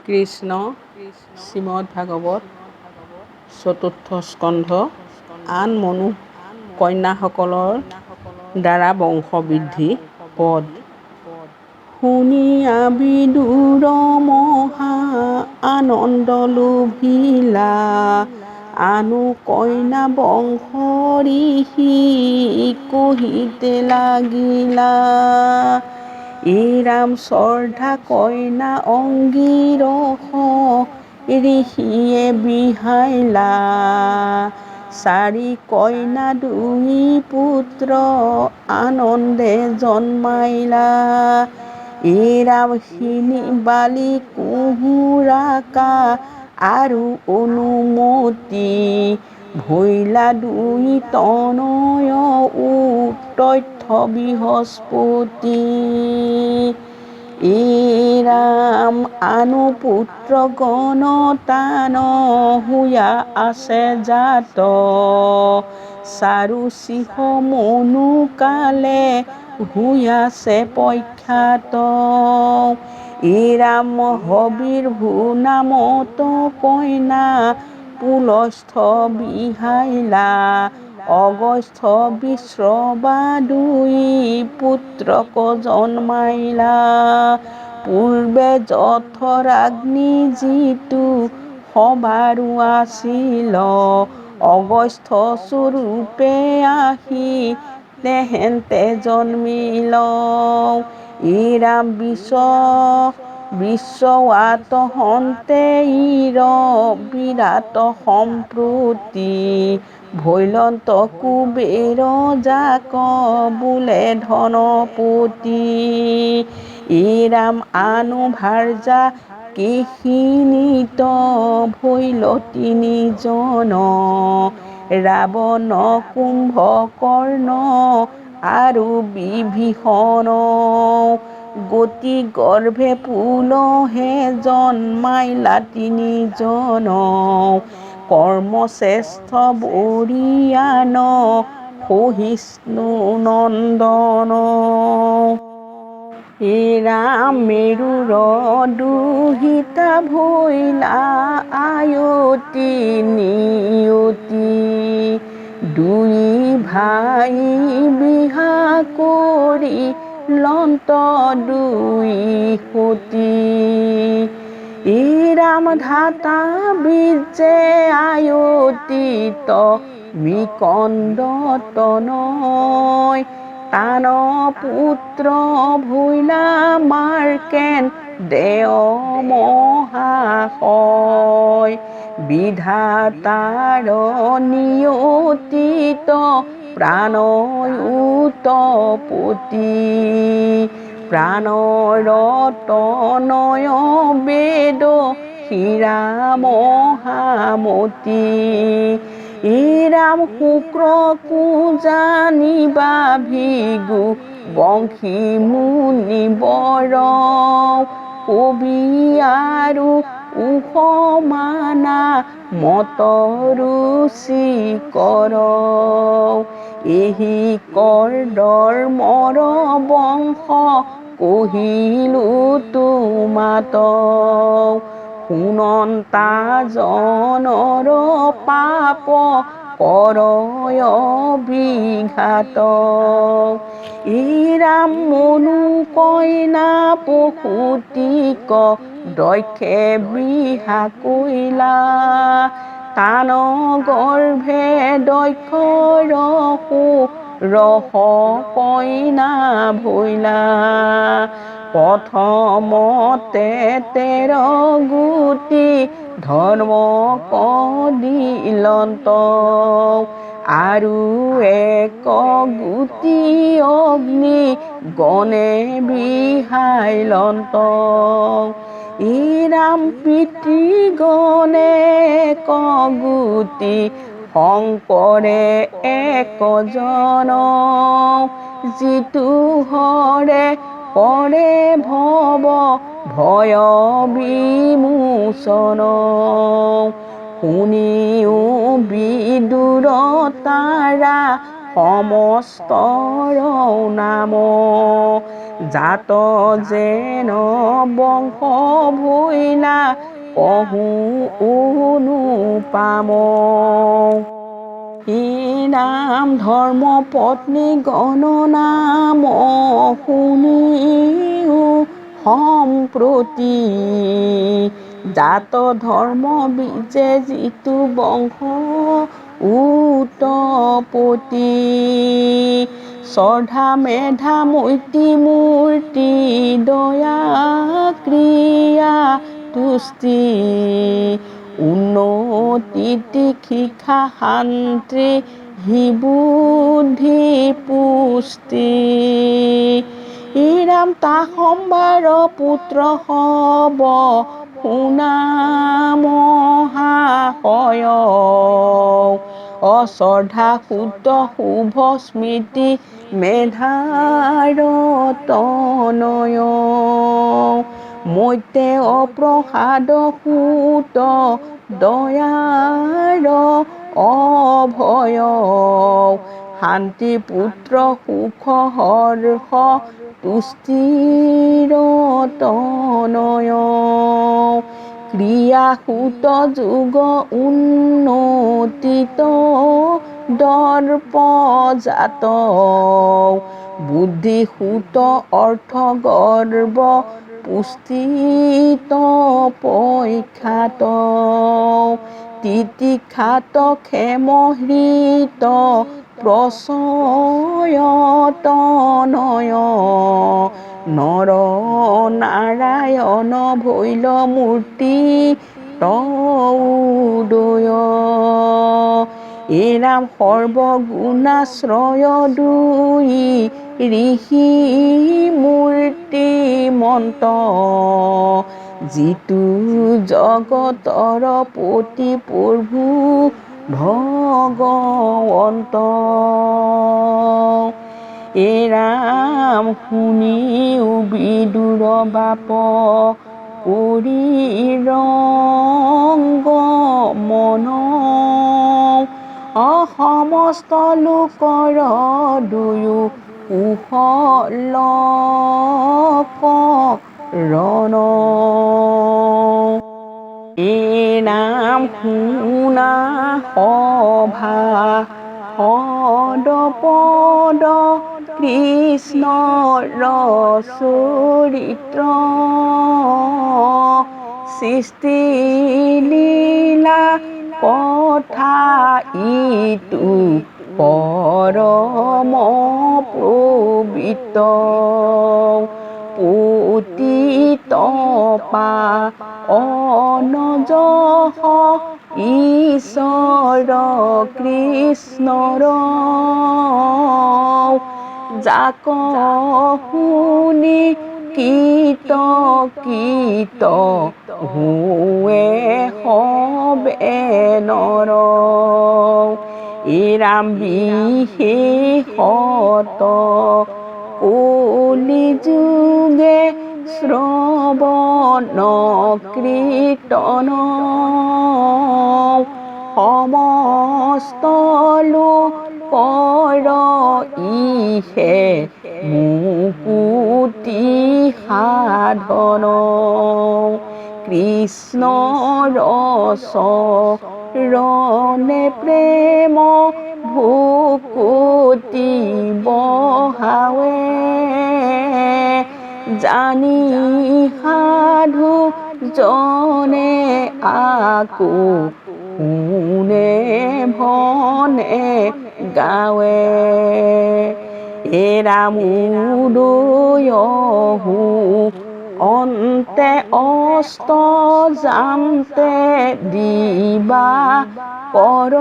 কৃষ্ণ, শ্ৰীমদ্ভাগৱত চতুৰ্থ স্কন্ধ, আন মনু কন্যাসকলৰ দ্বাৰা বংশবৃদ্ধি পদ। শুনিয়া বিদুৰ মহা আনন্দ লোভিলা, আনো কন্যা বংশ ঋষি কহিতে লাগিলা। ই ৰাম, শ্ৰদ্ধা কন্যা অঙ্গিৰস ঋষিয়ে বিহাইলা, চাৰি কন্যা দুই পুত্ৰ আনন্দে জন্মাইলা। ই ৰাম, শিনি বালি কুহুৰাকা আৰু অনুমতি ভৈলা, দুই তনয় তথ্য বৃহস্পতি। ই ৰাম, আনো পুত্ৰ গণ তান হুয়া আছে জাত, চাৰু শিহ মনু কালে হুয়াছে প্ৰখ্যাত। ই ৰাম, হবিৰ্ভু নামত কন্যা পুলস্থ বিহাইলা, অগস্ত্য বিশ্ৰবা দুই পুত্ৰক জন্মাইলা। পূৰ্বে জঠৰাগ্নি যিটো সবাৰো আছিল, অগস্ত্য স্বৰূপে আসি তেহেন্তে জন্মিল। ই ৰাম, বিশ্বৱাত হন্তে ইৰ বিৰাট সম্প্ৰতি ভৈলন্ত কুবেৰ যাক বোলে ধনপতি। ই ৰাম, আনো ভাৰ্যা কেশিনীত ভৈল তিনিজন, ৰাৱণ কুম্ভকৰ্ণ আৰু বিভীষণ। গতি গৰ্ভে পুলহে জন্মাইলা তিনিজন, কৰ্মশ্ৰেষ্ঠ বৰীয়ান সহিষ্ণু নন্দন। ই ৰাম, মেৰুৰ দুহিতা ভৈলা আয়তী নিয়তি, দুই ভাই বিহা কৰি লন্ত দুই সতী। ই ৰাম, ধাতা বীৰ্যে আয়তীত মৃকণ্ড তনয়, তান পুত্ৰ ভৈলা মাৰ্কেন দেয় মহাশয়। বিধাতাৰ নিয়তিত প্ৰাণ উতপতি, প্ৰাণৰ তনয় বেদ হীৰা মহামতী। ই ৰাম, শুক্ৰ জানিবা ভৃগু বংশী মুনিবৰ, কবি আৰু উষমানা মত ৰুচি কৰ। এহি কৰ্দমৰ বংশ কহিলো তোমাত, শুনন্তা জনৰ পাপ কৰয় বিঘাত। ই ৰাম, মনু কইনা পশুতিক দক্ষে বিহা কৈলা, তান গৰ্ভে দক্ষৰ ৰস কইনা ভৈলা। প্ৰথমতে 13 গুটি ধৰ্ম দিলন্ত, আৰু এক গুটি অগ্নি গণে বিহাইলন্ত। ই ৰাম, পিতৃগণে এক গুটি শংকৰে একজন, যিটো হৰে কৰে ভৱ ভয় বিমোচন। শুনিও বিদুৰ তাৰা সমস্তৰ নাম, জাত যেন বংশ ভৈলা কহো অনুপাম। নাম ধৰ্ম পত্নী গণ নাম শুনিও সম্প্ৰতি, জাত ধৰ্ম বীজে যিটো বংশ উতপতি। শ্ৰদ্ধা মেধা মূৰ্তি মূৰ্তি দয়া ক্ৰিয়া তুষ্টি, উন্নতি শিক্ষা শান্তি বুদ্ধি পুষ্টি। ৰাম তাসম্বাৰ পুত্ৰ হব শুনা মহাশয়, অশ্ৰদ্ধা সুত শুভ স্মৃতি মেধাৰ তনয়। মৈতে অপ্ৰসাদ সুত দয়াৰ অভয়, শান্তি পুত্ৰ সুখ হৰ্ষ তুষ্টিৰ তনয়। ক্ৰিয়া সুত যোগ উন্নতিত দৰ্পজাত, বুদ্ধি সুত অৰ্থ গৰ্ব পুষ্টিত প্ৰখ্যাত। তিতিখাত ক্ষেম হৃত প্ৰচয় তনয়, নৰ নাৰায়ণ ভৈল মূৰ্তি উদয়। এৰাম সৰ্বগুণাশ্ৰয় দুই ঋষি মূৰ্তিমন্ত, যিটো জগতৰ পতি প্ৰভু ভগৱন্ত। এৰাম শুনিও বিদুৰ বাপ কৰি ৰঙ্গ মন, অসমস্ত লোকৰ দুয়ো কুশল ৰণ। এ নাম শুনা সভা সদ পদ কৃষ্ণৰ চৰিত্ৰ, সৃষ্টি লীলা কথা ইটো পৰম পবিত্ৰ। পতিত পাৱন যশ ঈশ্বৰ কৃষ্ণৰ, যাক শুনি কৃত কৃত হোৱে সবে নৰ। এৰাম বিশেষত কলি যুগে শ্ৰৱণ কীৰ্তন, সমস্ত লোকৰ ইহে মুকুতি সাধন। কৃষ্ণৰ চৰণে প্ৰেম ভকতি বহাৱে, জানি সাধু জনে আকৌ শুনে ভনে গাৱে। এৰাম উদয়হু অন্তে অস্ত যান্তে দিবা কৰ,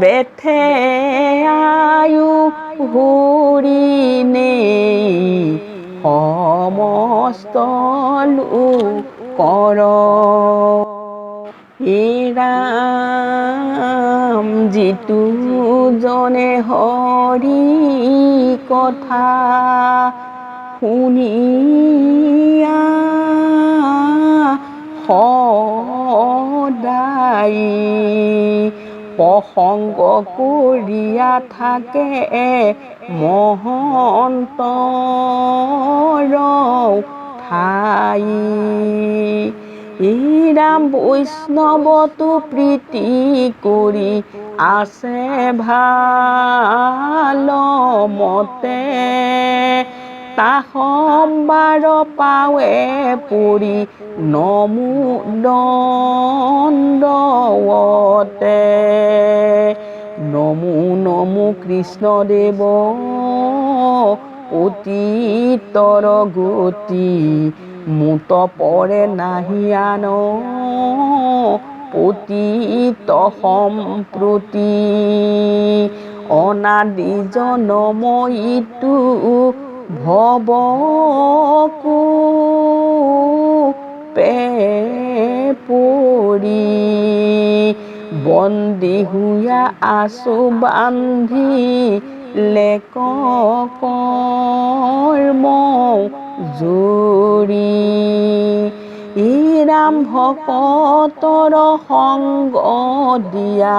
বেথে আয়ু হৰি নেই সমস্ত লোকৰ। ৰাম যিটো জনে হৰি কথা শুনিয়া সদায় প্ৰসংগ কৰিয়া থাকে মহন্তৰ ঠাই। ৰাম বৈষ্ণৱতো প্ৰীতি কৰি আছে ভাল মতে, তাসম্বাৰ পাৱে পৰি নমো দণ্ডৱতে। নমো নমো কৃষ্ণদেৱ পতিতৰ গতি, মোত পৰে নাহি আন পতিত সম্প্ৰতি। অনাদি জনম ইটো ভৱ কূপে পৰি, বন্দী হুয়া আছো বান্ধি লেক কৰ্ম জুৰি। ৰাম ভকতৰ সংগ দিয়া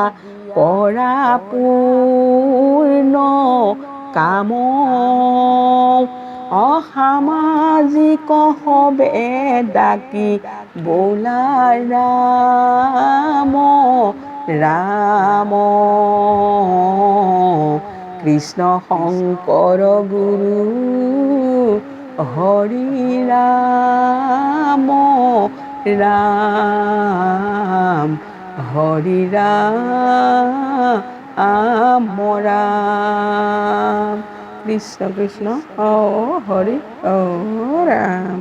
কৰা পূৰ্ণ কাম, অসামাজিক সবে ডাকি বোলা ৰাম ৰাম। কৃষ্ণ শংকৰ গুৰু হৰি ৰাম ৰাম, হৰি ৰাম ৰাম। কৃষ্ণ কৃষ্ণ, অ হৰি, অ ৰাম।